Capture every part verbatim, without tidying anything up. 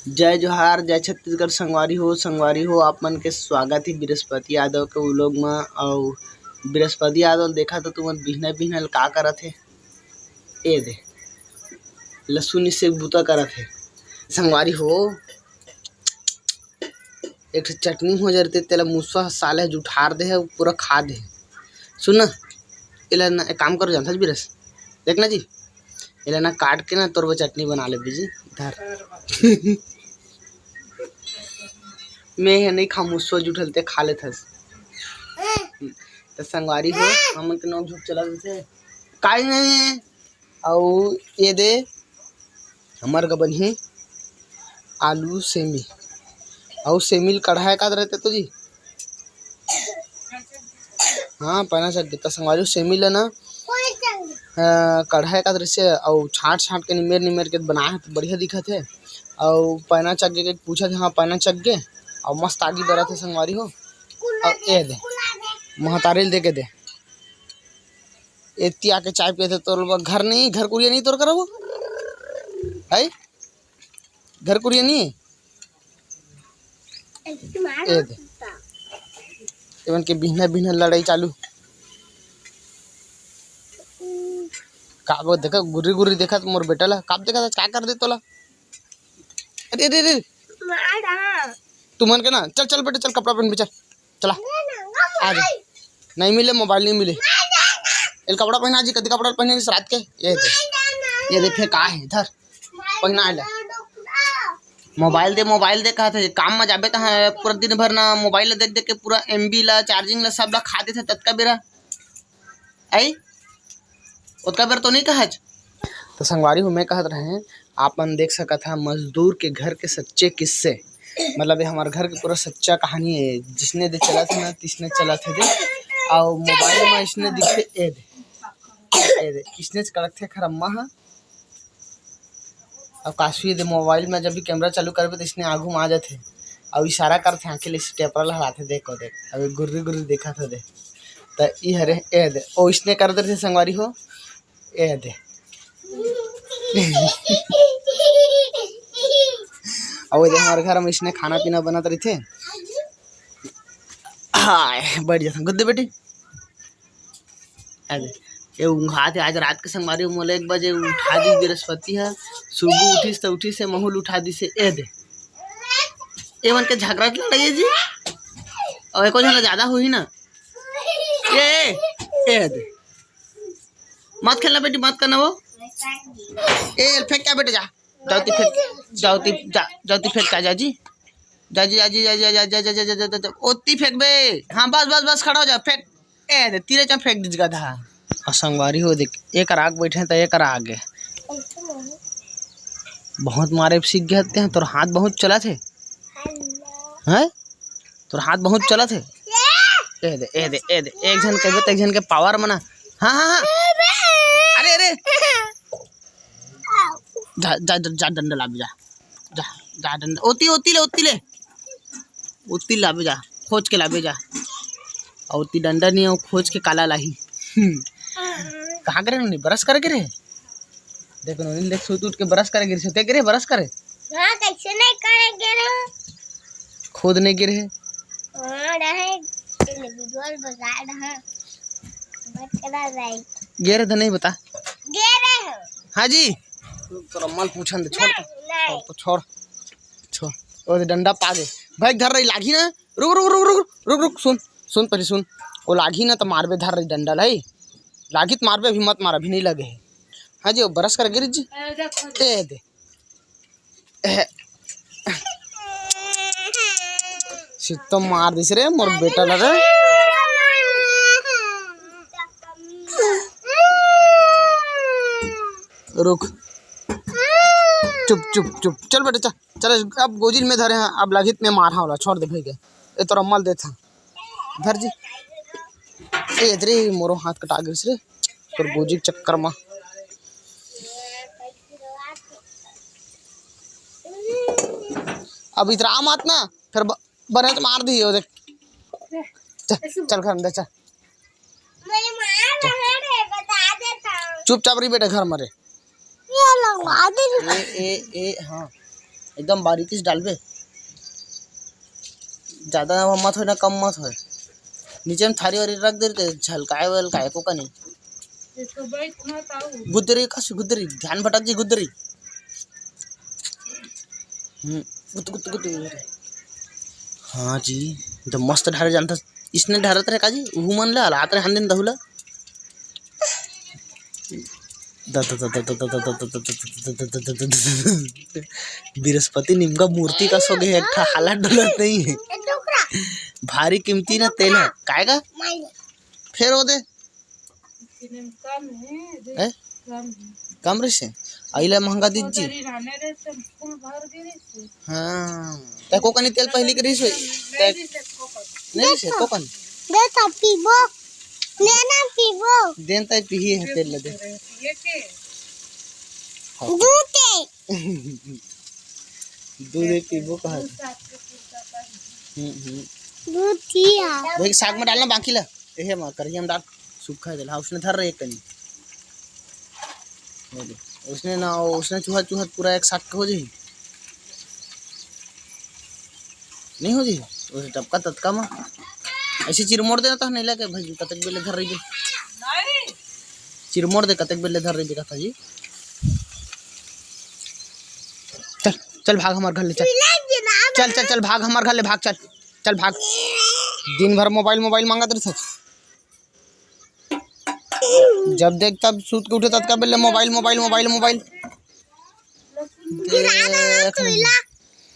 जय जोहार, जय छत्तीसगढ़ संगवारी हो। संगवारी हो, आप मन के स्वागत हे बृहस्पति यादव के vlog म। अउ बृहस्पति यादव देखा तो तुमन बिहना बिहना ल का करत हे, ए दे लसुन से बूता करत हे। संगवारी हो, एक ठो चटनी हो जरते, तेला मुसवा ह साले ह जुठार दे हे, पूरा खा दे हे। सुन ना, एला ना एक काम कर जानथस बिरस, देख ना जी, एला ना काट के ना तोर बर चटनी बना ले जी, धर। मैं हे नहीं खा, मुसवा जुठल ते खा लेथस। त संगवारी हो, हमन के नोक झोंक चला देथे, काई नहीं। अउ ये दे हमर ग बनही आलू सेमी, अउ सेमी ल कढ़ाए कात रहते तो जी। हाँ, पैना चक गे त संगवारी हो, सेमी ल ना अ, कढ़ाए कात रहिसे अउ छांट छांट के निमेर निमेर के बनाए हे त बढ़िया दिखत हे। अउ पैना चक गे के पूछत हे, हाँ पैना चक गे। अउ मस्त आगी बरत हे संगवारी हो। अउ ए दे महतारी ल दे के दे, एती आके चाय पियत हे। तोर बर घर नहीं, घर कुरिया नहीं तोर करा वो है, घर कुरिया नहीं। ए दे, एमन के बिहना बिहना लड़ाई चालू। का वो देखा, गुर्री गुर्री देखा मोर बेटा ला, का देखा, का कर दे तोला? अरे अरे अरे, तुमन के ना, चल चल बेटा, चल कपड़ा पहन, चल, चला, आ जा। नहीं मिले मोबाइल, नहीं मिले। एल कपड़ा पहना जी, कदी कपड़ा पहने रात के? ये दे, ये दे फेंका हे, धर, पहना ले। मोबाइल दे, मोबाइल दे कहत हे, काम म जाबे त पूरा दिन भर ना मोबाइल ला देख देख के पूरा एमबी ला, चार्जिंग ला, सब ला खा देथे ततका बेरा। आई ओतका बेरा तो नहीं कहच। तो संगवारी हो, मैं कहत रहे, आप मन देख सकत हा मजदूर के घर के सच्चे किस्से। मतलब ये हमार घर के पूरा सच्चा कहानी है, जिसने दे चलत हे ना तिसने चलत हे दे। अउ मोबाइल में इसने दिखे ए दे, ए दे किसने कड़कथे खरम्मा हा। अब काशवी दे मोबाइल में जब भी कैमरा चालू करबे तो इसने आगू में आ जाथे। अब इशारा करथे आंखें ले, टेपरा लहराथे, देखो देख, अब गुर्री गुर्री देखा था दे। त ई हरे ए दे, ओ इसने कर देथे संगवारी हो, ए दे। अब दे हमारे घर में इसने खाना पीना बनत रहिथे। हाय, बैठ जाता गुद्दे बेटी। अरे, ये ऊँघात हे आज रात के संगवारी, मोला एक बजे उठा दिस बृहस्पति ह। सुबह उठिस त उठिस हे, महूँ ल उठा दिस हे। ए दे, ए मन के झगड़ा लड़ाई हे जी। अउ एको झन ला ज्यादा होही ना। ए, ए, ए दे, मत खेलना बेटी, मत करना वो। ए, फेंक क्या बेटे, जा। जाओ ती फेंक, जाओ ती, जा, जाओ ती फेंक का, जा जी। जा जी, जा जी, जा जी, जा, जा, जा, जा, जा, जा, जा, जा। ओती फेंकबे। हाँ, बस, बस, बस, खड़ा हो जा, फेंक। ए, दे, तीरे चा फेंक दीजिएगा था। और संगवारी हो देख, एक राग बैठे त एक राग है। बहुत मारे सीख गए हते हैं, तोर हाथ बहुत चलत हे। हैं? तोर हाथ बहुत चलत हे। ए दे, ए दे, ए दे, एक झन कहिबे त एक झन के पावर मना। हाँ, हाँ, हाँ। अरे, अरे। जा, जा, जा, जा, डंडा लाबे जा। जा, जा, डंडा। ओती, ओती ले, ओती ले। ओती लाबे जा। खोज के लाबे जा। अउ ओती डंडा नहीं हो, खोज के काला लाही। हम्म। कहाँ करे नहीं? ब्रश करे गिरे? देख नोनी, देख, सुत उठ के ब्रश करे गिरे, सुते गिरे, ब्रश करे। हाँ, कैसे नहीं करे गिरे? खुद नहीं गिरे। हाँ, रहे, टेलीविजन बजा रहा। बच करा रही। गिरे तो नहीं बता। गिरे हो। हाँ जी। तोर अम्मा ल पूछन दे, छोड़। नहीं, नहीं। छोड़ तो, छोड़। छोड़। ओ दे डंडा पा दे। भाई धर रही, लागी ना। रुक, रुक, रुक, रुक, रुक, रुक, सुन, सुन, पहले सुन। ओ लागी ना त मारबे, धर रही डंडा लाई। लागी त मारबे, अभी मत मार, अभी नहीं लगे है। हाँ जी, ओ ब्रश कर गिर जी। ए दे। ए। सित्तो मार दिस रे, मोर बेटा ला रे। रुक। चुप, चुप, चुप। चल बेटा, चल। चल, अब गोजिल में धरे हैं, अब लागित में मार हाँ वाला, छोड़ दे भैया। ए तोर अम्मा ल देत हाँ। धर जी। ए, इधरे मोरो हाथ कटा गिस रे। तोर गोजी के चक्कर मा। अब इतरा मत ना, फिर ब-, बने तो मार दी हो देख। चल, चल घर अंदर चल। मेरी माँ है रे, बता देता हूँ। चुपचाप रही बेटा घर में रे। ये लगा दे। ए, ए, ए, हाँ। एकदम बारीकी से डालबे, ज्यादा मत होय ना कम मत होय। नीचे में थारी वारी रख दे रहिते, झलकाए वलकाए को का नहीं। गुदरी कस गुदरी, ध्यान भटक जी गुदरी। हम्म, गुत, गुत, गुत, गुत। हाँ जी, एकदम मस्त ढारे जानता। इसने ढारत रहे का जी, उहू मन ला हलात रहे हन दिन दहुला। बृहस्पति निमका मूर्ति का सो गए, एक ठा हालत डोलत नहीं है। भारी कीमती ना तेल है, काएगा? फेर ओ दे। हैं? कम रहिसे, अइला महंगा दीजिए। हाँ, तै को कनी तेल पहली के रहिस होई। तै नहीं रहिसे, को कन। दे तो पीबो, ले ना पीबो। देन तै पीही है तेल ले दे। हाँ। दूध है। दूध ही पीबो कहा। हम्म, हम्म। दूध ही है। भाई, साग में डालना बाकी ला। एहे मा करिया में डाल, सूखा है, हाँ, उसने धर रहे एक कनी। वो दे, उसने ना, उसने चूहा, चूहा पूरा एक साथ हो जाई, नहीं हो जाई, उसे टपका ततका मा। ऐसे चिरमोड़ देना तो नहीं लगे भाई, कतक बेले धर रही। चिरमोड़ दे, कतक बेले धर रही, कथा जी। चल, चल भाग हमार घर ले, चल। चल, चल, चल, भाग हमार घर ले, भाग, चल। चल भाग। दिन भर मोबाइल, मोबाइल मांगत रहिथे। जब देख तब सूत के उठे, ततका बेले मोबाइल, मोबाइल, मोबाइल, मोबाइल। गिरा दे देख। तुइला,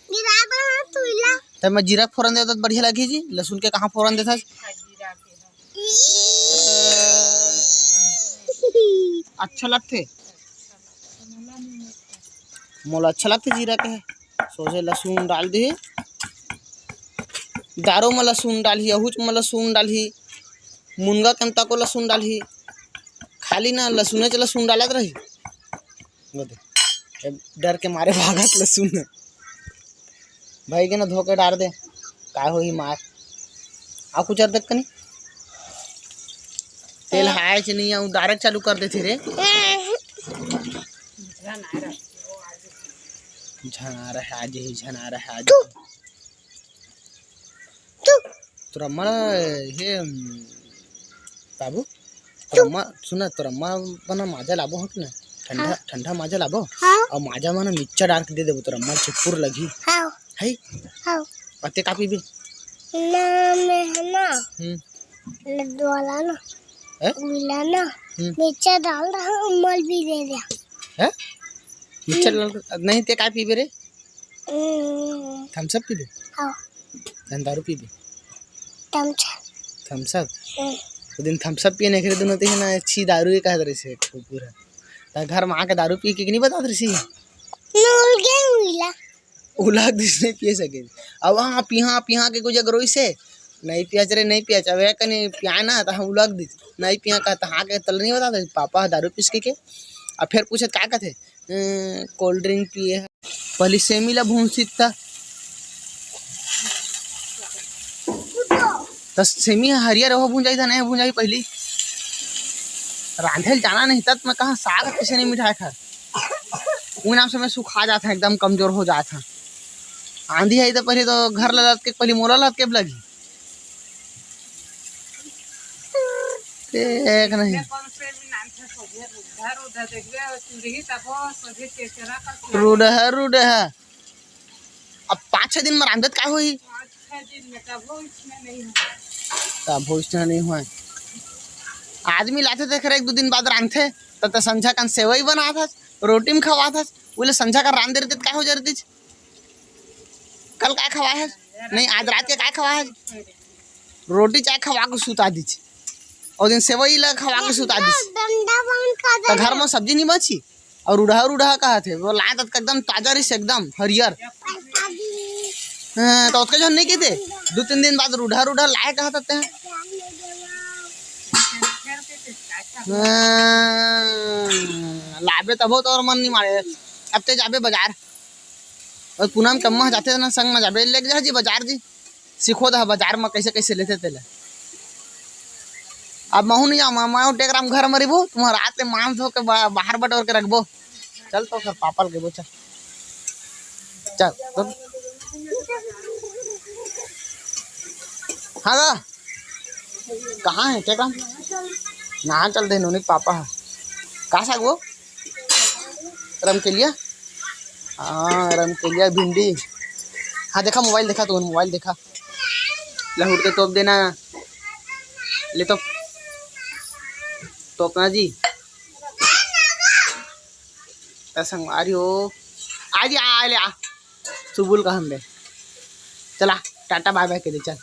गिरा दे तुइला। तब मैं जीरा फोरन देता तो बढ़िया लगी जी, लहसुन के कहाँ फोरन देता? अच्छा लगथे, मोला अच्छा लगथे जीरा के। सोझे लहसुन डाल दे, दारू में लहसुन डालही, अहुच में लहसुन डालही, मुनगा के तको लहसुन डालही, खाली ना लहसुने च लहसुन डालत रही। वो दे, डर के मारे भागत लहसुन। भाई के ना धोके डार दे, का होही मार। आ कुछ अर्धक कनी तेल हाय च नहीं, डायरेक्ट चालू कर देथे रे। झन आ रहा आज ही, झन आ रहा आज। तोर अम्मा ला, हे, बाबू, तोर अम्मा, सुन ना, तोर अम्मा बना माजा लाबो हो कि ना? ठंडा, हाँ। ठंडा माजा लाबो? हाँ। अउ माजा में ना मिर्चा डाल के दे देबो, तोर अम्मा ला चुपुर लगही। हाँ। है? हाँ। अउ ते का पीबे? ना, मैं है ना, हम्म। लड्डू वाला ना, हैं? मिला ना, हम्म। मिर्चा डाल रहा, अम्मा ला भी दे दिया। हैं? मिर्चा डाल, नहीं, ते का पीबे रे? हम्म। Thums Up पीबे? हाँ। धन दारू पीबे? Thums Up। Thums Up? हम्म। वो दिन Thums Up पिए ने, एकरे दुनो ते ना, छी दारू ही कहत रहिस हे, कुकुर है। त घर में आके दारू पी के नहीं बतात रहिस हे? नूल के उला। उला दिस नहीं पिए सके। अब हाँ, पिहा, पिहा के गुजर रोइस हे। नहीं पिया रे, नहीं पिया। अब एक नहीं पिया ना, त हम उलग दिस। नहीं पिया कहत, हाँ के तल नहीं बतात रहिस। पापा दारू पीस के, के। अब फिर पूछत का कहत हे? अ, cold drink पिए हे। पहली सेमी ला भूंज सीखता। त सेमी ह हरियर हो भूंजाई, त नहीं भूंजाई पहली। रांधे ल जाना नहीं, तब मैं कहा साग कैसे नहीं मिठाए खा। वो नाम से मैं सुखा जाता, एकदम कमजोर हो जाता। आंधी आई त पहले तो घर ला लटके, पहले मोला लटके लगी। देख नहीं। रुडहा, रुडहा। अब पाँच छह दिन में रांधत का होही? तभो इसने नहीं हुआ। आदमी लाथे त एक दू दिन बाद रांधथे, त, त संझा कन सेवई बनाथस, रोटी में खवाथस, बोले संझा कन रांध दे रहिते त का हो जा रहितिस? कल काय खवाए हस? नहीं, आज रात के काय खवाए हस? रोटी चाय खवा के सुता दिस। ओ दिन सेवई ला खवा के सुता दिस। डंडा बांध खा त घर में सब्जी नहीं बची। अउ रुडहा, रुडहा कहत हे, वो लात एकदम ताजा रहिस, एकदम हरियर। हाँ, त ओतके झन नहीं कहिते, दू तीन दिन बाद रुडहा, रुडहा लाए कहत हे। हाँ, लाबे तभो तोर मन नहीं मारे। अब ते जाबे बाजार। अउ पूनम के अम्मा जाथे ना संग में जाबे, लेके जा जी बाजार जी, सिखो दहा बाजार में कैसे कैसे लेथे तेला। अब महू नहीं जाऊँ, मैं टेकराम घर में रहिबो, तुम्हारा रात ले मांस धो के बा-, बाहर बटोर के रखबो। चल तो फिर पापा ल कहिबो, चल। चल, चल। हाँ गा, कहाँ हे, का काम? नहा चल दे, नोनी के पापा ह। का साग वो? रमकेलिया? हाँ, रमकेलिया, भिंडी। हाँ, देखा, मोबाइल देखा, तू मोबाइल देखा। लहुट के तोप देना। ले तो, तोपना जी। त संगवारी हो, आ जी, आ ले, आ। सुबुल का हम दे। चला, टाटा बाय बाय के दे, चल।